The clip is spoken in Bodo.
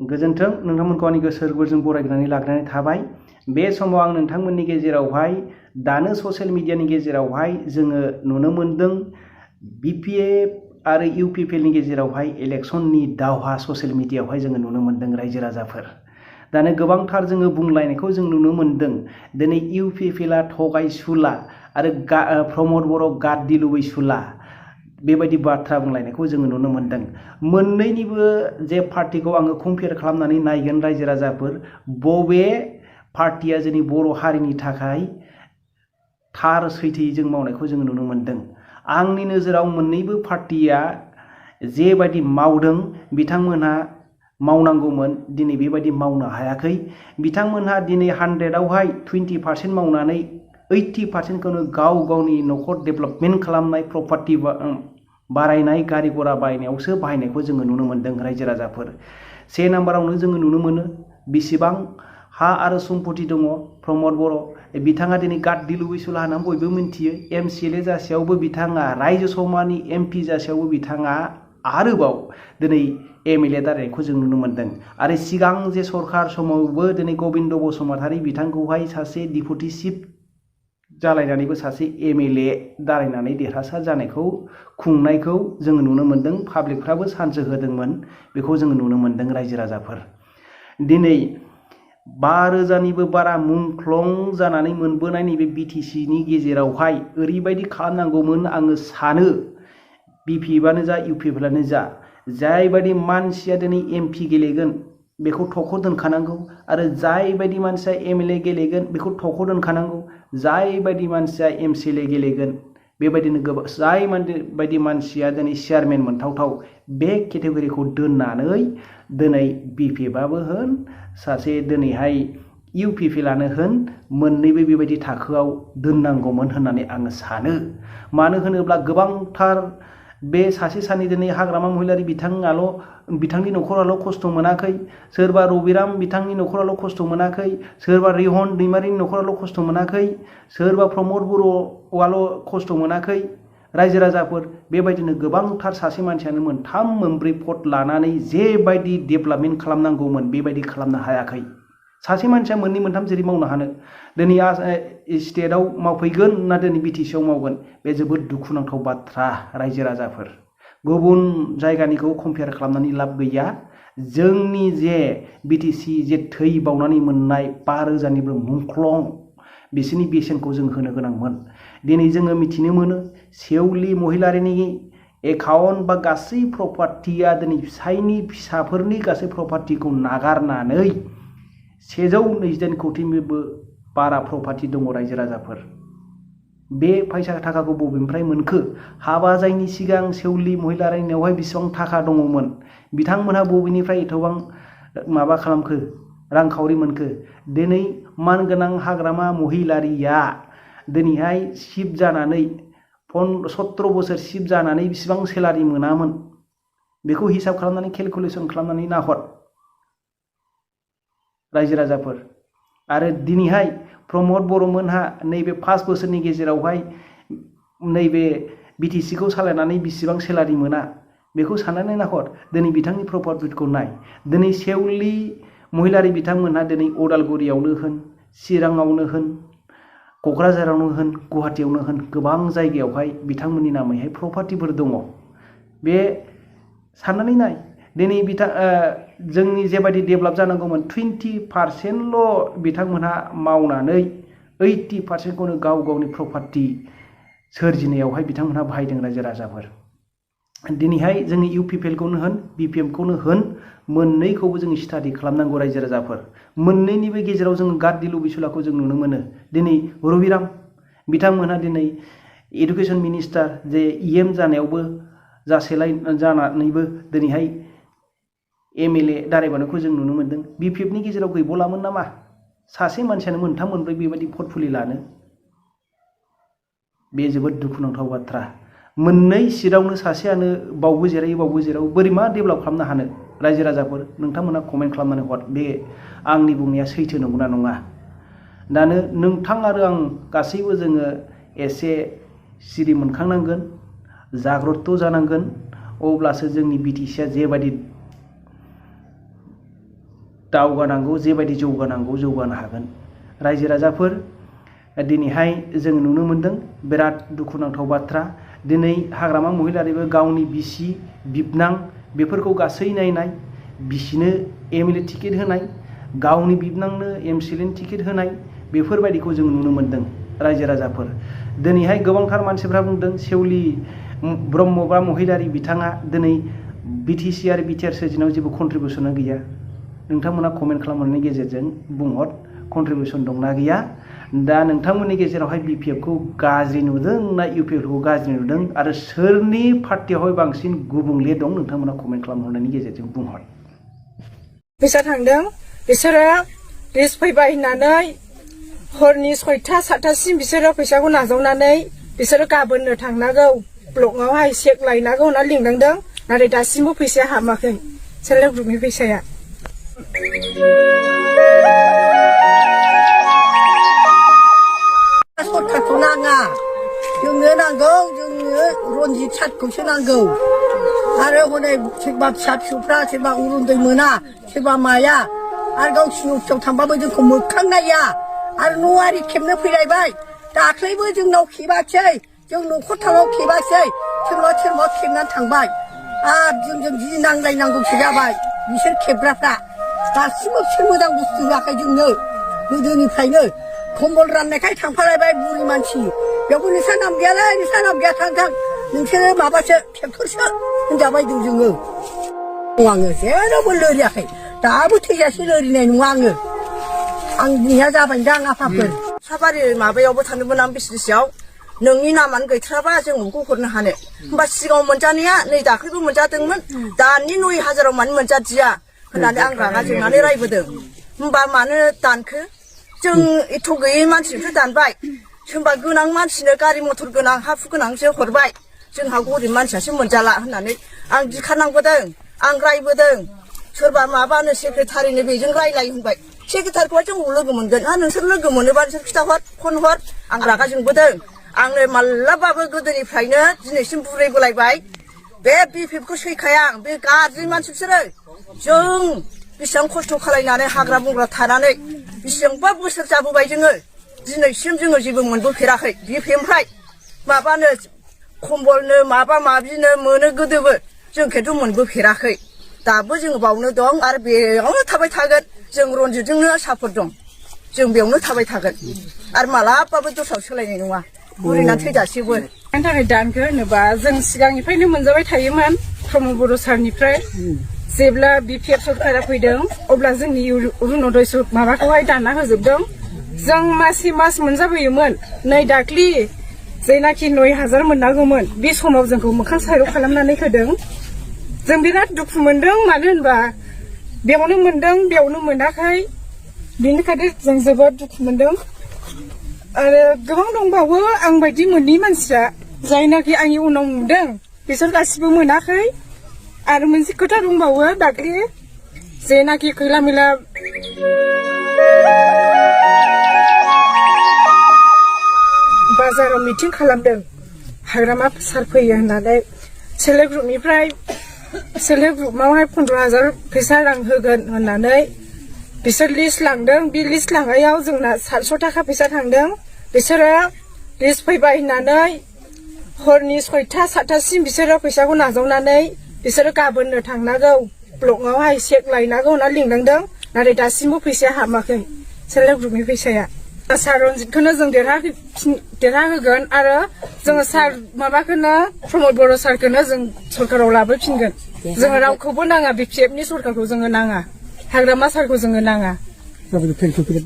गोजोन्थों नोंथांमोनखौ आंनि गोसो गोरबोजों बरायनानै लाग्रोनाय थाबाय। बे समाव आं नोंथांमोननि गेजेरावहाय दानो ससियेल मिडियानि गेजेरावहाय जोङो नुनो मोनदों BPF आरो UPPL नि गेजेरावहाय इलेक्शननि दावहा ससियेल मिडियायावहाय जोङो नुनो मोनदों रायजो राजाफोर। दानो गोबांथार जोङो बुंलायनायखौ जों नुनो मोनदों। दिनै UPPL थगायसुला आरो प्रमद बर' गाद दिलुबैसुला बेबायदि बाथ्रा बुंलायनायखौ जोङो नुनो मोनदों। मोननैनिबो जे पार्टिखौ आङो कम्पेयार खालामनानै नायगोन रायजो राजाफोर, बबे पार्टिया जोंनि बर' हारिनि थाखाय थार सैथोयै जों मावनायखौ जोङो नुनो मोनदों। आंनि नोजोराव मोननैबो पार्टिया जेबायदि मावदों बिथांमोनहा मावनांगौमोन, दिनै बेबायदि मावनो हायाखै। बिथांमोनहा दिनै 100आवहाय 20% मावनानै 80%खौनो गाव गावनि न'खर डेभेलपमेन्ट खालामनाय, प्रपार्टि बारायनाय, गारि घोड़ा बायनायावसो बाहायनायखौ जोङो नुनो मोनदों रायजो राजाफोर। 1 नाम्बारावनो जोङो नुनो मोनो बेसेबां हा आरो सम्पति दङ प्रमद बर'। बिथाङा दिनै गाद दिलुबैसुला होननानै बयबो मिन्थियो। MCLA जासेयावबो बिथाङा, रायजो सभानि MP जासेयावबो बिथाङा आरोबाव दिनै MLA दारायनायखौ जों नुनो मोनदों। आरो सिगां जे सरकार समावबो दिनै गबिन्द बसुमतारी बिथांखौहाय सासे डिपुटि चिफ जालायनानैबो सासे MLA दारायनानै देरहासार जानायखौ खुंनायखौ जोङो नुनो मोनदों। पाब्लिकफ्राबो सानसो होदोंमोन, बेखौ जोङो नुनो मोनदों रायजो राजाफोर। दिनै 5,000निबो बारा मुंख्लं जानानै मोनबोनाय नैबे BTCनि गेजेरावहाय ओरैबायदि खालामनांगौमोन आङो सानो, BPFआनो जा UPPLआनो जा, जायबायदि मानसिया दिनै MP गेलेगोन बेखौ थख' दोनखानांगौ, आरो जायबायदि मानसिया MLA गेलेगोन बेखौ थख' दोनखानांगौ, जायबायदि मानसिया MCLA गेलेगोन बेबायदिनो जाय बायदि मानसिया दिनै चेयारमेन मोनथावथाव बे केटेगरिखौ दोननानै दिनै BPFआबो होन सासे दिनैहाय UPPLआनो होन मोननैबो बेबायदि थाखोआव दोननांगौमोन होननानै आङो सानो। मानो होनोब्ला गोबांथार बे सासे सानै दिनै हाग्रामा महिलारि बिथांनि न'खराल' खस्थ' मोनाखै, सोरबा रबिराम बिथांनि न'खराल' खस्थ' मोनाखै, सोरबा रिहन दैमारिनि न'खराल' खस्थ' मोनाखै, सोरबा प्रमद बर'आल' खस्थ' मोनाखै। रायजो राजाफोर बेबायदिनो गोबांथार सासे मानसियानो 3, 4 भट लानानै जेबायदि डेभेलपमेन्ट खालामनांगौमोन बेबायदि खालामनो हायाखै। सासे मानसिया 2, 3 जेरै मावनो हानो, दिनै स्टेटआव मावफैगोन ना दिनै BTCआव मावगोन, बे जोबोद दुखुनांथाव बाथ्रा रायजो राजाफोर। गुबुन जायगानिखौ कम्पेयार खालामनानै लाब गैया। जोंनि जे BTC जे थै बावनानै मोननाय 5,000निबो मुंख्लं, बिसोरनि बेसेनखौ जों होनो गोनांमोन। दिनै जोङो मिथिनो मोनो सेवलि महिलारिनि एकाउन्ट बा गासै प्रपार्टिया दिनै फिसाफोरनि गासै प्रपार्टिखौ नागारनानै 129 कौटिनिबो बारा प्रपार्टि दङ रायजो राजाफोर। बे फैसा थाखाखौ बबेनिफ्राय मोनखो? हाबा जायनि सिगां सेवलि महिलारिनियावहाय बेसेबां थाखा दङमोन, बिथांमोनहा बबेनिफ्राय एथबां माबा खालामखो, रांखावरि मोनखो? दिनै मानगोनां हाग्रामा महिलारिया दिनैहाय चिफ जानानै 17 बोसोर चिफ जानानै बेसेबां सेलारि मोनामोन, बेखौ हिसाब खालामनानै केलकुलेसन खालामनानै नाहर रायजो राजाफोर। आरो दिनैहाय प्रमद बर'मोनहा नैबे 5 बोसोरनि गेजेरावहाय नैबे BTCखौ सालायनानै बेसेबां सेलारि मोना, बेखौ साननानै नाहर। दिनै बिथांनि प्रपार्टिखौ नाय। दिनै सेवलि महिलारि बिथांमोनहा दिनै उदालगुरियावनो होन, चिराङावनो होन, क'क्राझारावनो होन, गुवाहाटियावनो होन, गोबां जायगायावहाय बिथांमोननि नामैहाय प्रपार्टिफोर दङ। बे साननानै नाय, दिनै जोंनि जेबायदि डेभेलप जानांगौमोन 20%ल' बिथांमोनहा मावनानै 80%खौनो गाव गावनि प्रपार्टि सोरजिनायावहाय बिथांमोनहा बाहायदों रायजो राजाफोर। दिनैहाय जोंनि UPPLखौनो होन BPFखौनो होन, मोननैखौबो जों स्टाडि खालामनांगौ रायजो राजाफोर। मोननैनिबो गेजेराव जोङो गाद दिलुबैसुलाखौ जों नुनो मोनो। दिनै रबिराम बिथांमोनहा दिनै एडुकेसन मिनिस्टार जे EM जानायावबो जानानैबो दिनैहाय MLA दारायबानायखौ जों नुनो मोनदों। BPFनि गेजेराव गैबावलामोन नामा सासे मानसियानो 3, 4 बेबायदि पर्टफलिय' लानो? बे जोबोद दुखुनांथाव बाथ्रा। मोननै सिटआवनो सासेयानो बावबो जिरायो बावबो जिरायो, बोरै मा डेभेलप खालामनो हानो? रायजो राजाफोर नोंथांमोना कमेन्ट खालामनानै हर, बे आंनि बुंनाया सैथो नंगौना नङा। दानो नोंथां आरो आं गासैबो जोङो एसे सिरि मोनखांनांगोन, जाग्रत जानांगोन, अब्लासो जोंनि BTCआ जेबायदि दावगानांगौ जेबायदि जौगानांगौ जौगानो हागोन। रायजो राजाफोर दिनैहाय जों नुनो मोन्दों बिराद दुखुनांथाव बाथ्रा। दिनै हाग्रामा महिलारिबो गावनि बिसि बिबनां बेफोरखौ गासै नायनाय, बिसिनो एमएलए टिकेट होनाय, गावनि बिबनांनो एमसिएलए टिकेट होनाय बेफोरबायदिखौ जों नुनो मोन्दों रायजो राजाफोर। दिनैहाय गोबांथार मानसिफ्रा बुंदों सेवलि ब्रह्म बा महिलारि बिथाङा दिनै बिटिसि आरो बिटिआर सोरजिनायाव जेबो कन्ट्रिबिउसना गैया। नोंथांमोना कमेन्ट खालामनायनि गेजेरजों बुंहर कन्ट्रिबिउसन दंना गैया। दा नोंथांमोननि गेजेरावहाय बिपिएफखौ गाज्रि नुदों ना इउपिएफखौ गाज्रि नुदों आरो सोरनि पार्टियावहाय बांसिन गुबुंले दं नोंथांमोना कमेन्ट खालामहरनायनि गेजेरजों बुंहर। फैसा थांदों बिसोरो लिस्ट फैबाय होननानै हरनि 6टा 7टासिम बिसोरो फैसाखौ नाजावनानै बिसोरो गाबोननो थांनांगौ ब्लकआवहाय चेक लायनांगौ होनना लिंलांदों। नाथाय दासिमबो फैसाया हाबाखै सेल्फ हेल्प ग्रुपनि फैसाया। सरकारखौ नाङा, जोंनो नांगौ, जोंनो रनजित सातखौसो नांगौ। आरो हनै सोरबा फिसा फिसौफ्रा सोरबा उरुन्दै मोना, सोरबा माया, आरो गावसिनि अफिसाव थांबाबो जोंखौ मोखां नाया। आरो न'आरि खेबनो फैलायबाय, दाख्लैबो जोंनाव खेबासै, जों न'खरथामाव खेबासै, सोरबा खेबनानै थांबाय। जोंजों जि नांलायनांगौसो जाबाय बिसोर खेबग्राफ्रा। दासिमबो बिसोर मोजां बुस्थु होआखै जोंनो गोदोनिफ्रायनो। कम्बल राननायखाय थांफालायबाय बुरि मानसि, बेयावबो नोंस्रा नाम गैयालै, नोंस्रा नाम गैया, थां नोंसोरो माबासो ट्रेक्टरसो होनजाबायदों जोङो। आङो जेरावबो लोरियाखै, दाबो थैजासे लोरिनाय नङा आङो। आं बुंनाया जाबायदां आफाफोर। साबारि माबायावबो थांदोंमोन आं बिसनेसआव, नोंनि नामानो गैथाराबा जों नोंखौ हरनो हानो। होमबा सिगाङाव मोनजानाया नै दाख्लैबो मोनजादोंमोन, दानि 9,000 मानो मोनजादिया होननानै आं रागा जोंनानै रायबोदों। होमबा मानो दानखो? जों एथ' गैयै मानसिनिफ्राय दानबाय, सोरबा गोनां मानसिनो गारि मथर गोनां हा हु गोनांसो हरबाय, जोंहा गरिब मानसियासो मोनजाला होननानै आं दिखारनांबोदों, आं रायबोदों। सोरबा माबानो सेक्रेटारिनो बेजों रायलाय होनबाय, सेक्रेटारिखौहाय जोंखौ लोगो मोनगोन, नोंसोर लोगो मोनोबा नोंसोर खिथाहर, फन हर। आं रागा जोंबोदों। आंनो मालाबाबो गोदोनिफ्रायनो दिनैसिम बुरैबोलायबाय बे बिपिएफखौ सैखाया आं, बे गाज्रि मानसि बिसोरो। जों बेसेबां खस्थ' खालायनानै हाग्रा बंग्रा थानानै बेसेबांबा बोसोर जाबोबाय जोङो, दिनैसिम जोङो जेबो मोनबोफेराखै बिपिएफनिफ्राय। माबानो कम्बलनो माबा माबिनो मोनो गोदोबो, जों खिन्थु मोनबोफेराखै। दाबो जोङो बावनो दं आरो बेयावनो थाबाय थागोन। जों रनजितजोंनो सापर्ट दं, जों बेयावनो थाबाय थागोन आरो मालाबाबो दस्रायाव सोलायनाय नङा, बुरैना थैजासेबो। मानि थाखाय दानखो होनोबा जों सिगांनिफ्रायनो मोनजाबाय थायोमोन प्रमद बर' सारनिफ्राय। जेब्ला बिपिएफ सरकारा फैदों अब्ला जोंनि अरुनदय माबाखौहाय दानना होजोबदों। जों मासे मास मोनजाबोयोमोन। नै दाख्लि जेनाखि 9,000 मोननांगौमोन बे समाव जोंखौ मोखां साइर' खालामनानै होदों। जों बिराद दुखु मोनदों, मानो होनबा बेयावनो मोनदों बेयावनो मोनाखै, बेनिखायनो जों जोबोद दुखु मोनदों। आरो गोबां दंबावो आं बायदि मोनै मानसिया, जायनाखि आंनि उनाव नुदों बिसोर गासिबो मोनाखै। आरो मोनसे खोथा दंबावो, दाख्लि जेनाखि खैला मैला बाजाराव मिटिं खालामदों हाग्रामा सार फैयो होननानै, सेल्फ हेल्प ग्रुपनिफ्राय सेल्फ हेल्प ग्रुपआवहाय 15,000 फैसा रां होगोन होननानै बिसोर लिस्ट लांदों। बे लिस्ट लांनायाव जोंना 700 थाखा फैसा थांदों। बिसोरो लिस्ट फैबाय होननानै हरनि 6टा 7टासिम बिसोरो फैसाखौ नाजावनानै बिसोरो गाबोननो थांनांगौ ब्लकआवहाय चेक लायनांगौ होनना लिंलांदों। नाथाय दासिमबो फैसाया हाबाखै सेल्फ हेल्प ग्रुपनि फैसाया। सार रनजितखौनो जों देरहाहोगोन आरो जोङो सार माबाखौनो प्रमद बर' सारखौनो जों सरकाराव लाबोफिनगोन। जोङो रावखौबो नाङा, बिपिएफनि सरकारखौ जोङो नाङा, हाग्रामा सारखौ जोङो नाङा।